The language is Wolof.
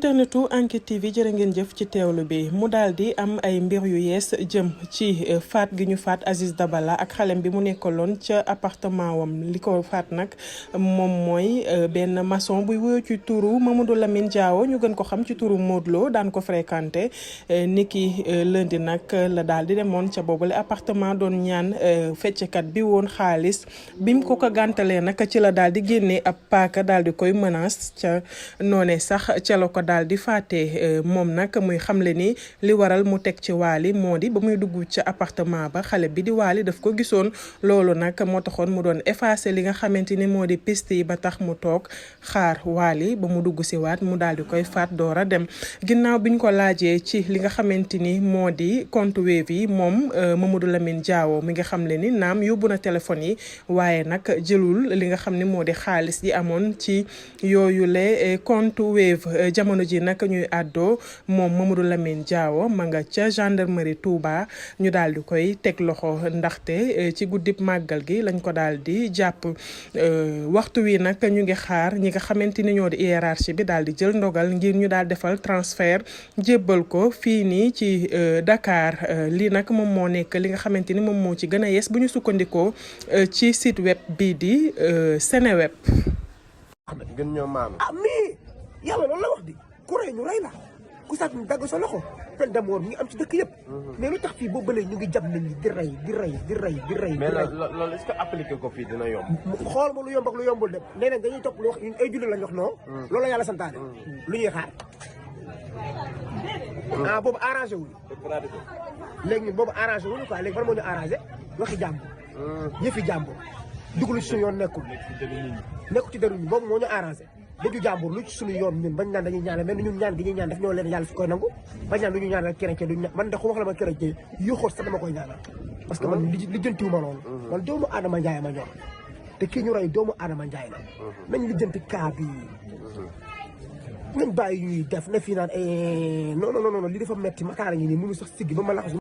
internetu Enquête TV jërë ngeen jëf ci teewlu bi mu daal di am ay mbir yu yees jëm ci faat gi ñu faat Aziz Dabala ak xalem bi mu nekkaloon ca appartement wam li ko faat nag moom mooy benn maçon buy wuyoo ci turu Mamadou Lamine Diawo ñu gën ko xam ci turu Modou Lo daan ko fréquenté niki lundi nag la daal di demoon ca boobule appartement doon ñaan fecckat bi woon xaalis bim ko gàntalee nag ci la daal di génnee ab paaka daal di koy menace ca noone sax ca la ko daal di faatee moom nag muy xamle ni li waral mu teg ci Wally moo di ba muy dugg ca appartement ba xale bi di Wally daf ko gisoon loolu nag moo taxoon mu doon effacer li nga xamante ni moo di piste yi ba tax mu toog xaar Wally ba mu dugg si waat mu daal di koy faat door a dem ginnaaw biñ ko laajee ci li nga xamante ni moo di compte Wave yi moom Mamadou Lamine Diawo mi nga xam le ni naam yóbbu na téléphone yi waaye nag jëlul li nga xam ne moo di xaalis yi amoon ci yooyu le compte Wave jamono ji nag ñuy àddoo moom Mamadou Lamine Diawo ma nga ca gendarmerie Touba ñu daal di koy teg loxo ndaxte ci guddib màggal gi lañ ko daal di jàpp waxtu wi nag ñu ngi xaar ñi nga xamante ni ñoo di hiérarchie bi daal di jël ndogal ngir ñu daal defal transfert jébbal ko fii nii ci Dakar lii nag moom moo nekk li nga xamante ni moom moo ci gën a yees bu ñu sukkandikoo ci site web bii di Seneweb. gën ñoo maam mais yàlla loolu la wax di ku rey ñu rey la ku sàcc ñu dagg sa loxo fen dem woon ñu am ci dëkk yëpp mais lu tax fii boo bëlee ñu ngi jàpp nit ñi di rey mais loolu est-ce que appliqué ko fii dina yomb xool ma lu yomb ak lu yombul dem nee nañ dañuy topp lu wax ñun ay julli lañ wax non loolu la yàlla santaane lu ñuy xaar boobu arrangé wuñu léegi ñun boobu arrangé wuñu quoi léegi fan moo ñu arrangé waxi jàmbur yëfi jàmbur dugg ci suñu yoon nekkul ci deru ñu boobu moo ñu arrangé dëgg jàmbur lu ci suñu yoon ñun bañ naan dañuy ñaanal mais ñun ñaan gi ñuy ñaan daf ñoo leen yàlla fi koy nangu bañ naan lu ñu ñaanal chrétien duñ man de xuma la ma chrétien yu xool sax dama koy ñaanal parce que man lijjantiwuma loolu man doomu Adama Njaay ma ñor te kii ñu rey doomu Adama Njaay la nañ lijjanti kaa bi nañ bàyyi ñuy def na fii naan non li dafa metti makaara ngi nii mënu sax siggi ba ma laxas